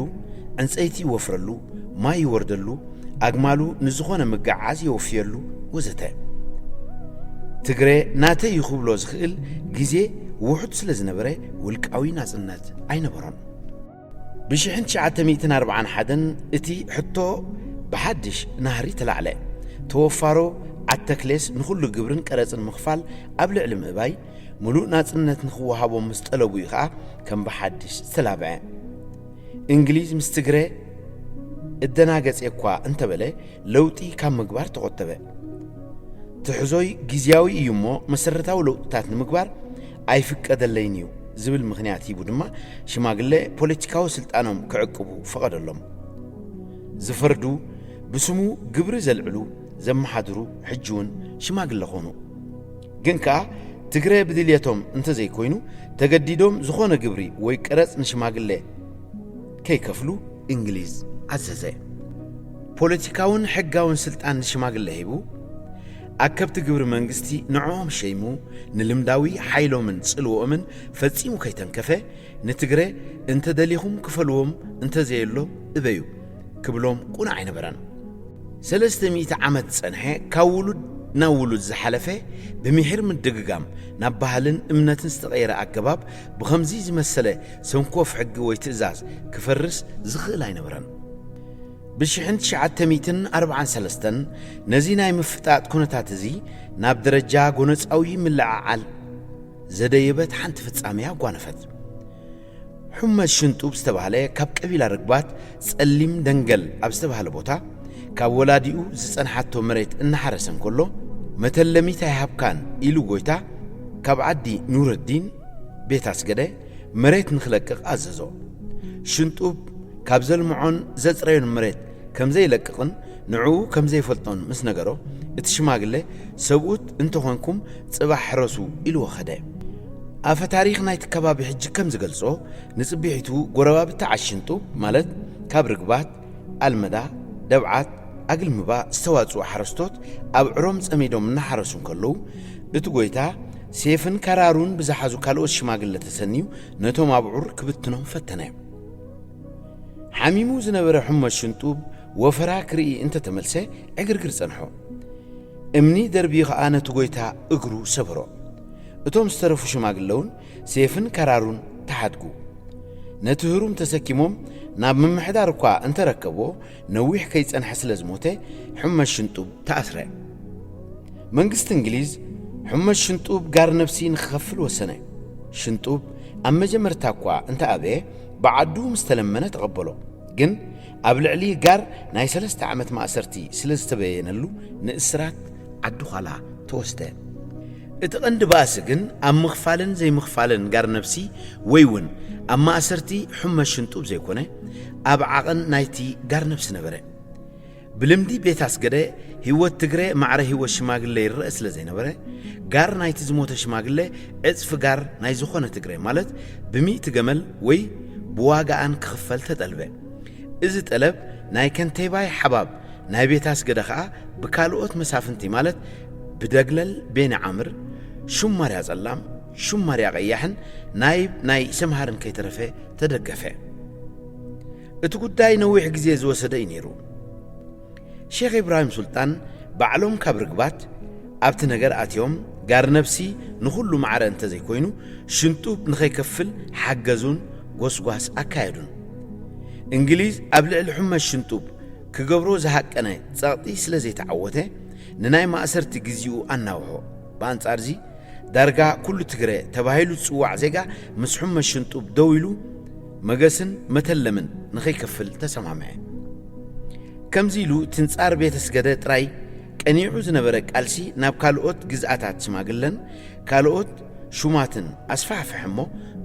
ዕንጸይቲ ይወፍረሉ፣ ማይ ይወርደሉ፣ ኣግማሉ ንዝኾነ ምግዓዝ የወፍየሉ፣ ወዘተ። ትግረ ናተይ እዩ ክብሎ ዝኽእል ግዜ ውሑድ ስለ ዝነበረ፣ ውልቃዊ ናጽነት ኣይነበሮን። ብሽሕን ትሽዓተ ሚእትን ኣርባዓን ሓደን እቲ ሕቶ ብሓድሽ ናህሪ ተላዕለ። ተወፋሮ ዓድ ተክሌስ ንኹሉ ግብርን ቀረጽን ምኽፋል ኣብ ልዕሊ ምእባይ፣ ምሉእ ናጽነት ንኽወሃቦም ምስ ጠለቡ እዩ ኸኣ ከም ብሓድሽ ዝተላብዐ። እንግሊዝ ምስ ትግረ እደናገጽ እኳ እንተበለ፣ ለውጢ ካብ ምግባር ተቖጠበ። ትሕዞይ ግዝያዊ እዩ እሞ፣ መሰረታዊ ለውጥታት ንምግባር ኣይፍቀደለይን እዩ ዝብል ምኽንያት ሂቡ ድማ፣ ሽማግለ ፖለቲካዊ ስልጣኖም ክዕቅቡ ፈቐደሎም። ዝፈርዱ፣ ብስሙ ግብሪ ዘልዕሉ፣ ዘመሓድሩ፣ ሕጂ እውን ሽማግለ ኾኑ። ግን ከኣ፣ ትግረ ብድልየቶም እንተዘይኮይኑ፣ ተገዲዶም ዝኾነ ግብሪ ወይ ቀረጽ ንሽማግለ ከይከፍሉ እንግሊዝ ኣዘዘ። ፖለቲካውን ሕጋውን ስልጣን ንሽማግለ ሂቡ፣ ኣከብቲ ግብሪ መንግስቲ ንዕኦም ሸይሙ፣ ንልምዳዊ ሓይሎምን ጽልዎኦምን ፈጺሙ ከይተንከፈ፣ ንትግረ እንተ ደሊኹም ክፈልዎም፣ እንተ ዘየሎ እበዩ ክብሎም ቁኑዕ ኣይነበረን። ሰለስተ ሚእቲ ዓመት ዝጸንሐ፣ ካብ ውሉድ ናብ ውሉድ ዝሓለፈ፣ ብምሒር ምድግጋም ናብ ባህልን እምነትን ዝተቐየረ ኣገባብ፣ ብኸምዚ ዝመሰለ ሰንኮፍ ሕጊ ወይ ትእዛዝ ክፈርስ ዝኽእል ኣይነበረን። ብሽሕን ትሽዓተ ሚእትን ኣርባዓን ሰለስተን ነዚ ናይ ምፍጣጥ ኩነታት እዚ ናብ ደረጃ ጎነጻዊ ምልዕዓል ዘደየበት ሓንቲ ፍጻሜ ኣጓነፈት። ሑመድ ሽንጡብ ዝተባህለ ካብ ቀቢላ ርግባት ጸሊም ደንገል ኣብ ዝተባህለ ቦታ፣ ካብ ወላዲኡ ዝጸንሓቶ መሬት እናሓረሰ እንከሎ፣ "መተለሚት ኣይሃብካን" ኢሉ ጎይታ ካብ ዓዲ ኑረዲን ቤት ኣስገደ መሬት ንኽለቅቕ ኣዘዞ። ሽንጡብ ካብ ዘልምዖን ዘጽረዮን መሬት ከም ዘይለቅቕን ንዕኡ ከም ዘይፈልጦን ምስ ነገሮ፣ እቲ ሽማግለ፣ "ሰብኡት እንተኾንኩም ጽባሕ ሕረሱ" ኢልዎ ኸደ። ኣፈ ታሪኽ ናይቲ ከባቢ ሕጂ ከም ዝገልጾ፣ ንጽቢሒቱ ጎረባብቲ ዓሽንጡብ፣ ማለት ካብ ርግባት፣ ኣልመዳ፣ ደብዓት፣ ኣግልምባ ዝተዋጽኡ ሓረስቶት ኣብ ዕሮም ጸሚዶም እናሓረሱ እንከለዉ፣ እቲ ጎይታ ሴፍን ከራሩን ብዝሓዙ ካልኦት ሽማግለ ተሰንዩ ነቶም ኣብዑር ክብትኖም ፈተነ። ሓሚሙ ዝነበረ ሕመት ሽንጡብ ወፈራ ክርኢ እንተተመልሰ ዕግርግር ጸንሖ። እምኒ ደርብዩ ኸኣ ነቲ ጎይታ እግሩ ሰበሮ። እቶም ዝተረፉ ሽማግለ እውን ሴፍን ከራሩን ተሓድጉ። ነቲ ህሩም ተሰኪሞም ናብ ምምሕዳር እኳ እንተረከብዎ፣ ነዊሕ ከይጸንሐ ስለ ዝሞተ፣ ሕመት ሽንጡብ ተኣስረ። መንግስቲ እንግሊዝ ሕመት ሽንጡብ ጋር ነፍሲ ንክኸፍል ወሰነ። ሽንጡብ ኣብ መጀመርታ እኳ እንተኣበየ፣ ብዓዱ ምስ ተለመነ ተቐበሎ። ግን ኣብ ልዕሊ ጋር ናይ ሰለስተ ዓመት ማእሰርቲ ስለ ዝተበየነሉ፣ ንእስራት ዓዲ ዃላ ተወስደ። እቲ ቀንዲ ባእሲ ግን ኣብ ምኽፋልን ዘይምኽፋልን ጋር ነፍሲ፣ ወይ እውን ኣብ ማእሰርቲ ሕመት ሽንጡብ ዘይኮነ፣ ኣብ ዓቐን ናይቲ ጋር ነፍሲ ነበረ። ብልምዲ ቤት ኣስገደ፣ ህይወት ትግረ ማዕረ ህይወት ሽማግለ ይረአ ስለ ዘይነበረ፣ ጋር ናይቲ ዝሞተ ሽማግለ ዕጽፊ ጋር ናይ ዝኾነ ትግረ፣ ማለት ብሚእቲ ገመል ወይ ብዋጋኣን ክኽፈል ተጠልበ። እዚ ጠለብ ናይ ከንቴባይ ሓባብ ናይ ቤት ኣስገደ ኸኣ ብካልኦት መሳፍንቲ፣ ማለት ብደግለል ቤኒ ዓምር፣ ሹም ማርያ ጸላም፣ ሹም ማርያ ቀያሕን ናይ፣ ናይ ሰምሃርን ከይተረፈ ተደገፈ። እቲ ጉዳይ ነዊሕ ግዜ ዝወሰደ እዩ ነይሩ። ሼኽ ኢብራሂም ሱልጣን ባዕሎም ካብ ርግባት ኣብቲ ነገር ኣትዮም፣ ጋር ነብሲ ንኹሉ ማዕረ እንተዘይኮይኑ ሽንጡብ ንኸይከፍል ሓገዙን ጎስጓስ ኣካየዱን። እንግሊዝ ኣብ ልዕሊ ሕመት ሽንጡብ ክገብሮ ዝሃቀነ ጸቕጢ ስለ ዘይተዓወተ፣ ንናይ ማእሰርቲ ግዜኡ ኣናውሖ። ብኣንጻርዚ፣ ዳርጋ ኩሉ ትግረ ተባሂሉ ዝጽዋዕ ዜጋ ምስ ሕመት ሽንጡብ ደው ኢሉ፣ መገስን መተለምን ንኸይከፍል ተሰማምዐ። ከምዚ ኢሉ ትንጻር ቤተ ስገደ ጥራይ ቀኒዑ ዝነበረ ቃልሲ ናብ ካልኦት ግዝኣታት ሽማግለን ካልኦት ሹማትን ኣስፋሕፍሐ እሞ፣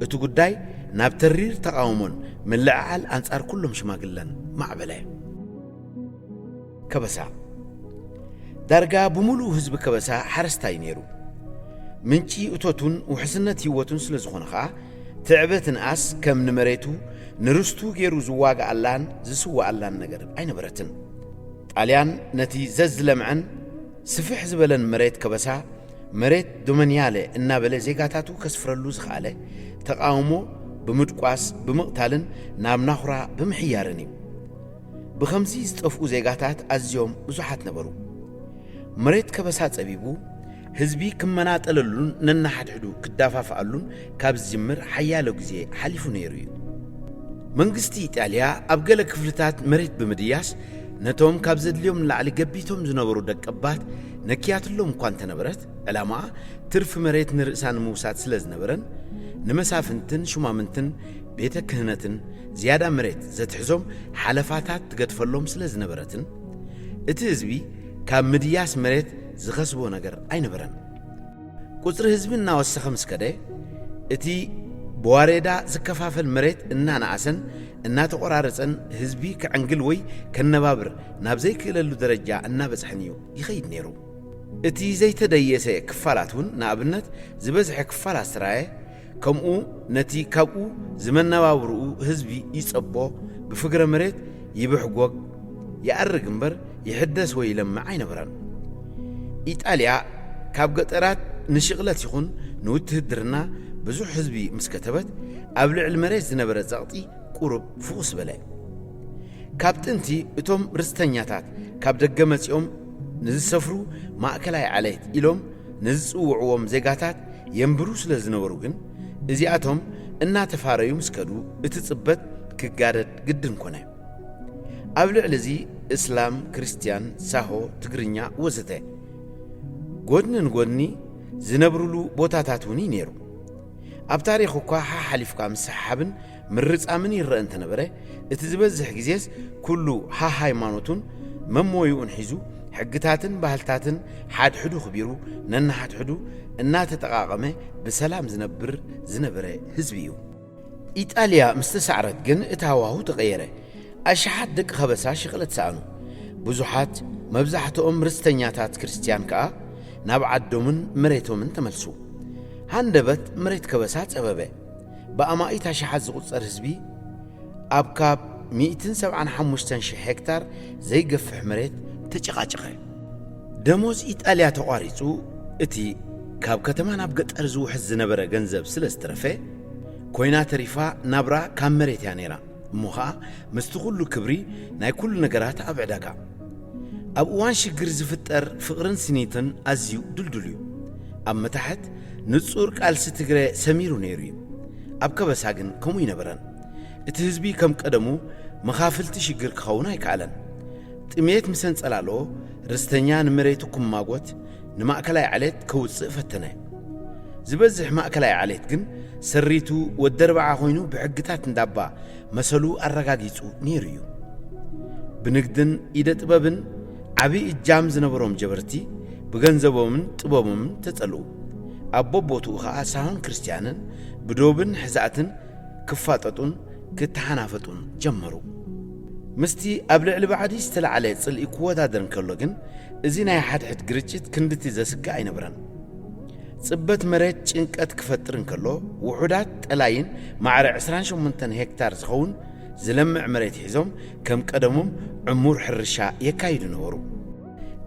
እቲ ጉዳይ ናብ ተሪር ተቓውሞን ምልዕዓል ኣንጻር ኩሎም ሽማግለን ማዕበለ። ከበሳ። ዳርጋ ብምሉኡ ህዝቢ ከበሳ ሓረስታይ ነይሩ። ምንጪ እቶቱን ውሕስነት ህይወቱን ስለ ዝኾነ ኸኣ፣ ትዕበትንኣስ ከም ንመሬቱ ንርስቱ ገይሩ ዝዋግኣላን ዝስዋኣላን ነገር ኣይነበረትን። ጣልያን ነቲ ዘዝለምዐን ስፍሕ ዝበለን መሬት ከበሳ፣ መሬት ዶመንያለ እናበለ ዜጋታቱ ከስፍረሉ ዝኸኣለ፣ ተቓውሞ ብምድቋስ፣ ብምቕታልን ናብ ናኹራ ብምሕያርን እዩ። ብኸምዚ ዝጠፍኡ ዜጋታት ኣዝዮም ብዙሓት ነበሩ። መሬት ከበሳ ጸቢቡ፣ ህዝቢ ክመናጠለሉን ነንሓድሕዱ ክዳፋፍኣሉን ካብ ዝጅምር ሓያሎ ግዜ ሓሊፉ ነይሩ እዩ። መንግስቲ ኢጣልያ ኣብ ገለ ክፍልታት መሬት ብምድያስ፣ ነቶም ካብ ዘድልዮም ንላዕሊ ገቢቶም ዝነበሩ ደቀባት ነኪያትሎም እኳ እንተነበረት፣ ዕላማኣ ትርፊ መሬት ንርእሳ ንምውሳድ ስለ ዝነበረን፣ ንመሳፍንትን ሹማምንትን ቤተ ክህነትን ዝያዳ መሬት ዘትሕዞም ሓለፋታት ትገድፈሎም ስለ ዝነበረትን፣ እቲ ህዝቢ ካብ ምድያስ መሬት ዝኸስቦ ነገር ኣይነበረን። ቁጽሪ ህዝቢ እናወሰኸ ምስ ከደ፣ እቲ ብዋሬዳ ዝከፋፈል መሬት እናነኣሰን እናተቖራረጸን፣ ህዝቢ ከዕንግል ወይ ከነባብር ናብ ዘይክእለሉ ደረጃ እናበጽሐን እዩ ይኸይድ ነይሩ። እቲ ዘይተደየሰ ክፋላት እውን፣ ንኣብነት፣ ዝበዝሐ ክፋል ኣስራየ፣ ከምኡ ነቲ ካብኡ ዝመነባብርኡ ህዝቢ ይጸቦ፣ ብፍግረ መሬት ይብሕጎግ፣ ይኣርግ እምበር ይሕደስ ወይ ይለምዕ ኣይነበረን። ኢጣልያ ካብ ገጠራት ንሽቕለት ይኹን ንውትህድርና ብዙሕ ህዝቢ ምስ ከተበት፣ ኣብ ልዕሊ መሬት ዝነበረ ጸቕጢ ቁሩብ ፍኹስ በለ። ካብ ጥንቲ እቶም ርስተኛታት ካብ ደገ መጺኦም ንዝሰፍሩ ማእከላይ ዓሌት ኢሎም ንዝጽውዕዎም ዜጋታት የንብሩ ስለ ዝነበሩ ግን፣ እዚኣቶም እናተፋረዩ ምስ ከዱ፣ እቲ ጽበት ክጋደድ ግድን ኮነ። ኣብ ልዕሊ እዚ፣ እስላም፣ ክርስትያን፣ ሳሆ፣ ትግርኛ ወዘተ፣ ጎድኒ ንጎድኒ ዝነብሩሉ ቦታታት እውን እዩ ነይሩ። ኣብ ታሪኽ እኳ ሓሓሊፍካ ምስሕሓብን ምርጻምን ይረአ እንተነበረ፣ እቲ ዝበዝሕ ግዜስ ኩሉ ሃሃይማኖቱን መሞይኡን ሒዙ፣ ሕግታትን ባህልታትን ሓድሕዱ ክቢሩ፣ ነንሓድሕዱ እናተጠቓቐመ ብሰላም ዝነብር ዝነበረ ህዝቢ እዩ። ኢጣልያ ምስ ተሳዕረት ግን እቲ ሃዋሁ ተቐየረ። ኣሽሓት ደቂ ከበሳ ሽቕለት ሰኣኑ። ብዙሓት፣ መብዛሕትኦም ርስተኛታት ክርስትያን ከኣ ናብ ዓዶምን መሬቶምን ተመልሱ። ሃንደበት መሬት ከበሳ ጸበበ። ብኣማኢት ኣሽሓት ዝቑጸር ህዝቢ ኣብ ካብ ሚእትን ሰብዓን ሓሙሽተን ሽሕ ሄክታር ዘይገፍሕ መሬት ተጨቓጨቐ። ደሞዝ ኢጣልያ ተቋሪጹ፣ እቲ ካብ ከተማ ናብ ገጠር ዝውሕዝ ዝነበረ ገንዘብ ስለ ዝተረፈ፣ ኮይና ተሪፋ ናብራ ካብ መሬት እያ ነይራ። እሞ ኸኣ ምስቲ ኩሉ ክብሪ ናይ ኩሉ ነገራት ኣብ ዕዳጋ። ኣብ እዋን ሽግር ዝፍጠር ፍቕርን ስኒትን ኣዝዩ ድልዱል እዩ። ኣብ መታሕት ንጹር ቃልሲ ትግረ ሰሚሩ ነይሩ እዩ። ኣብ ከበሳ ግን ከምኡ ይነበረን። እቲ ህዝቢ ከም ቀደሙ መኻፍልቲ ሽግር ክኸውን ኣይከኣለን። ጥሜት ምስ ኣንጸላልኦ፣ ርስተኛ ንመሬቱ ክማጎት ንማእከላይ ዓሌት ከውጽእ ፈተነ። ዝበዝሕ ማእከላይ ዓሌት ግን ሰሪቱ ወዲ ኣርብዓ ኮይኑ ብሕግታት እንዳባ መሰሉ ኣረጋጊጹ ነይሩ እዩ። ብንግድን ኢደ ጥበብን ዓቢ እጃም ዝነበሮም ጀበርቲ ብገንዘቦምን ጥበቦምን ተጸልኡ። ኣብ በቦትኡ ኸኣ ሳሆን ክርስትያንን ብዶብን ሕዛእትን ክፋጠጡን ክተሓናፈጡን ጀመሩ። ምስቲ ኣብ ልዕሊ ባዕዲ ዝተላዕለ ጽልኢ ክወዳደር እንከሎ ግን፣ እዚ ናይ ሓድሕድ ግርጭት ክንድቲ ዘስግእ ኣይነበረን። ጽበት መሬት ጭንቀት ክፈጥር እንከሎ፣ ውሑዳት ጠላይን ማዕረ ዕስራን ሸሞንተን ሄክታር ዝኸውን ዝለምዕ መሬት ሒዞም ከም ቀደሞም ዕሙር ሕርሻ የካይዱ ነበሩ።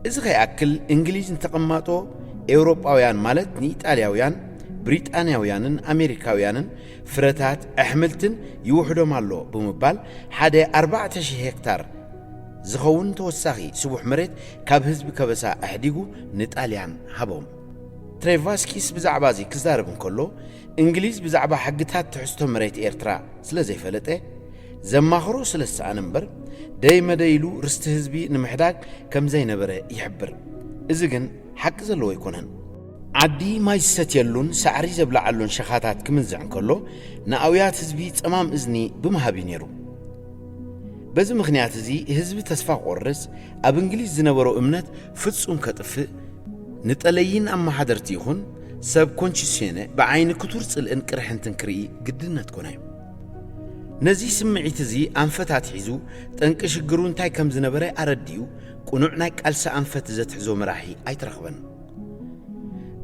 እዚ ከይኣክል፣ እንግሊዝ ንተቐማጦ ኤውሮጳውያን፣ ማለት ንኢጣልያውያን፣ ብሪጣንያውያንን ኣሜሪካውያንን ፍረታት ኣሕምልትን ይውሕዶም ኣሎ ብምባል፣ ሓደ ኣርባዕተ ሽሕ ሄክታር ዝኸውን ተወሳኺ ስቡሕ መሬት ካብ ህዝቢ ከበሳ ኣሕዲጉ ንጣልያን ሃቦም። ትሬቫስኪስ ብዛዕባ እዚ ክዛረብ እንከሎ፣ እንግሊዝ ብዛዕባ ሕግታት ትሕዝቶ መሬት ኤርትራ ስለ ዘይፈለጠ፣ ዘማኽሮ ስለ ዝሰኣነ እምበር፣ ደይ መደይ ኢሉ ርስቲ ህዝቢ ንምሕዳግ ከም ዘይነበረ ይሕብር። እዚ ግን ሓቂ ዘለዎ ኣይኮነን። ዓዲ ማይ ዝሰትየሉን ሳዕሪ ዘብልዓሉን ሸኻታት ክምንዝዕ እንከሎ፣ ንኣውያት ህዝቢ ጸማም እዝኒ ብምሃብ እዩ ነይሩ። በዚ ምኽንያት እዚ ህዝቢ ተስፋ ክቖርጽ፣ ኣብ እንግሊዝ ዝነበሮ እምነት ፍጹም ከጥፍእ፣ ንጠለይን ኣመሓደርቲ ይኹን ሰብ ኮንቺስዮነ ብዓይኒ ክቱር ጽልእን ቅርሕንትን ክርኢ ግድነት ኮነ። ነዚ ስምዒት እዚ ኣንፈት ኣትሒዙ፣ ጠንቂ ሽግሩ እንታይ ከም ዝነበረ ኣረዲኡ፣ ቅኑዕ ናይ ቃልሲ ኣንፈት ዘትሕዞ መራሒ ኣይተረኽበን።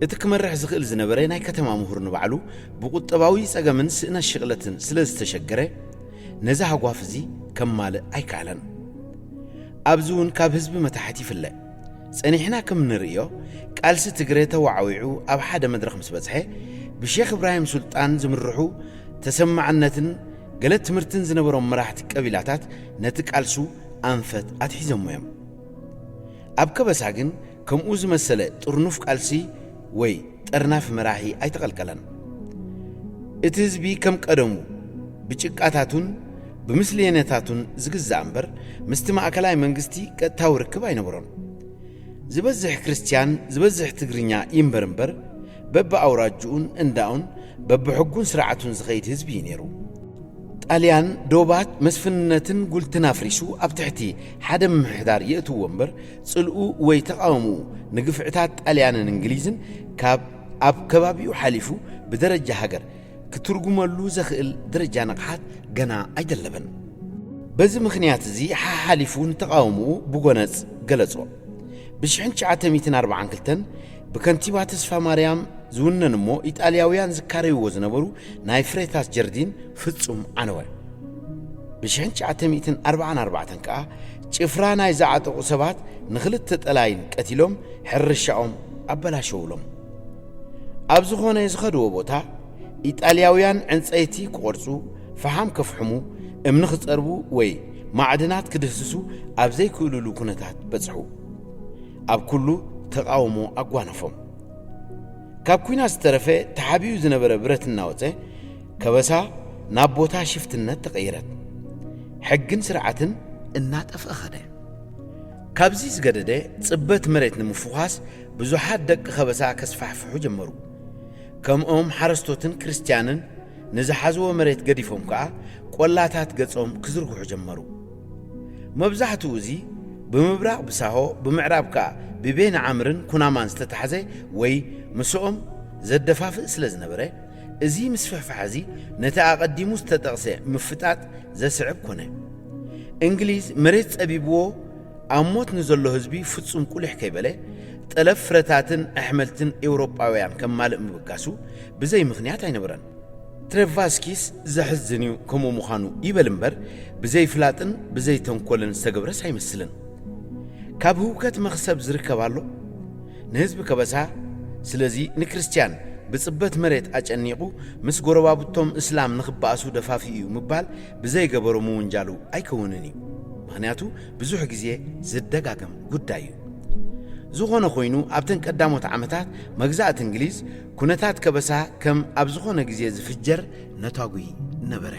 እቲ ክመርሕ ዝኽእል ዝነበረ ናይ ከተማ ምሁር ንባዕሉ ብቁጠባዊ ጸገምን ስእነት ሽቕለትን ስለ ዝተሸገረ፣ ነዚ ሃጓፍ እዚ ከማልእ ኣይከኣለን። ኣብዚ እውን ካብ ህዝቢ መታሕት ይፍለ። ጸኒሕና ከም እንርእዮ፣ ቃልሲ ትግረ ተዋዕዊዑ ኣብ ሓደ መድረኽ ምስ በጽሐ፣ ብሼኽ እብራሂም ሱልጣን ዝምርሑ ተሰማዕነትን ገለ ትምህርትን ዝነበሮም መራሕቲ ቀቢላታት ነቲ ቃልሱ ኣንፈት ኣትሒዞሞ እዮም። ኣብ ከበሳ ግን ከምኡ ዝመሰለ ጥርኑፍ ቃልሲ ወይ ጠርናፍ መራሒ ኣይተቐልቀለን። እቲ ህዝቢ ከም ቀደሙ ብጭቃታቱን ብምስልየነታቱን ዝግዛእ እምበር፣ ምስቲ ማእከላይ መንግስቲ ቀጥታዊ ርክብ ኣይነበሮን። ዝበዝሕ ክርስትያን፣ ዝበዝሕ ትግርኛ ይንበር እምበር፣ በብኣውራጅኡን እንዳኡን በብሕጉን ስርዓቱን ዝኸይድ ህዝቢ እዩ ነይሩ። ጣልያን ዶባት መስፍንነትን ጉልትን ኣፍሪሱ ኣብ ትሕቲ ሓደ ምምሕዳር የእትዎ እምበር፣ ጽልኡ ወይ ተቓውምኡ ንግፍዕታት ጣልያንን እንግሊዝን ካብ ኣብ ከባቢኡ ሓሊፉ ብደረጃ ሃገር ክትርጉመሉ ዘኽእል ደረጃ ንቕሓት ገና ኣይደለበን። በዚ ምኽንያት እዚ ሓሓሊፉ ንተቓውምኡ ብጎነጽ ገለጾ። ብሽሕን ትሽዓተ ሚእትን ኣርባዓን ክልተን ብከንቲባ ተስፋ ማርያም ዝውነን እሞ ኢጣልያውያን ዝካረይዎ ዝነበሩ ናይ ፍሬታስ ጀርዲን ፍጹም ዓነወ። ብሽሕን ትሽዓተ ሚእትን ኣርባዓን ኣርባዕተን ከኣ ጭፍራ ናይ ዝዓጠቑ ሰባት ንኽልተ ጠላይን ቀቲሎም ሕርሻኦም ኣበላሸውሎም። ኣብ ዝኾነ ዝኸድዎ ቦታ ኢጣልያውያን ዕንጸይቲ ክቖርጹ፣ ፈሓም ከፍሕሙ፣ እምኒ ክጸርቡ ወይ ማዕድናት ክድህስሱ ኣብ ዘይክእልሉ ኩነታት በጽሑ። ኣብ ኩሉ ተቓውሞ ኣጓነፎም። ካብ ኲናት ዝተረፈ ተሓቢኡ ዝነበረ ብረት እናወጸ፣ ከበሳ ናብ ቦታ ሽፍትነት ተቐይረት። ሕግን ስርዓትን እናጠፍአ ኸደ። ካብዚ ዝገደደ፣ ጽበት መሬት ንምፍዃስ ብዙሓት ደቂ ከበሳ ከስፋሕፍሑ ጀመሩ። ከምኦም ሓረስቶትን ክርስትያንን ንዝሓዝዎ መሬት ገዲፎም ከኣ ቆላታት ገጾም ክዝርግሑ ጀመሩ። መብዛሕትኡ እዚ ብምብራቕ ብሳሆ፣ ብምዕራብ ከኣ ብቤን ዓምርን ኩናማን ዝተታሕዘ ወይ ምስኦም ዘደፋፍእ ስለ ዝነበረ፣ እዚ ምስፍሕፋሕ እዚ ነቲ ኣቐዲሙ ዝተጠቕሰ ምፍጣጥ ዘስዕብ ኮነ። እንግሊዝ መሬት ጸቢብዎ ኣብ ሞት ንዘሎ ህዝቢ ፍጹም ቁሊሕ ከይበለ፣ ጠለብ ፍረታትን ኣሕመልትን ኤውሮጳውያን ከማልእ ምብጋሱ ብዘይ ምኽንያት ኣይነበረን። ትሬቫስኪስ ዘሕዝን እዩ ከምኡ ምዃኑ ይበል እምበር፣ ብዘይ ፍላጥን ብዘይ ተንኮልን ዝተገብረስ ኣይመስልን። ካብ ህውከት መኽሰብ ዝርከብ ኣሎ ንህዝቢ ከበሳ። ስለዚ ንክርስትያን ብጽበት መሬት ኣጨኒቑ ምስ ጎረባብቶም እስላም ንኽበኣሱ ደፋፊኡ እዩ ምባል ብዘይገበሮ ምውንጃሉ ኣይከውንን እዩ። ምኽንያቱ ብዙሕ ግዜ ዝደጋገም ጉዳይ እዩ። ዝኾነ ኮይኑ ኣብተን ቀዳሞት ዓመታት መግዛእቲ እንግሊዝ ኩነታት ከበሳ ከም ኣብ ዝኾነ ግዜ ዝፍጀር ነታጒ ነበረ።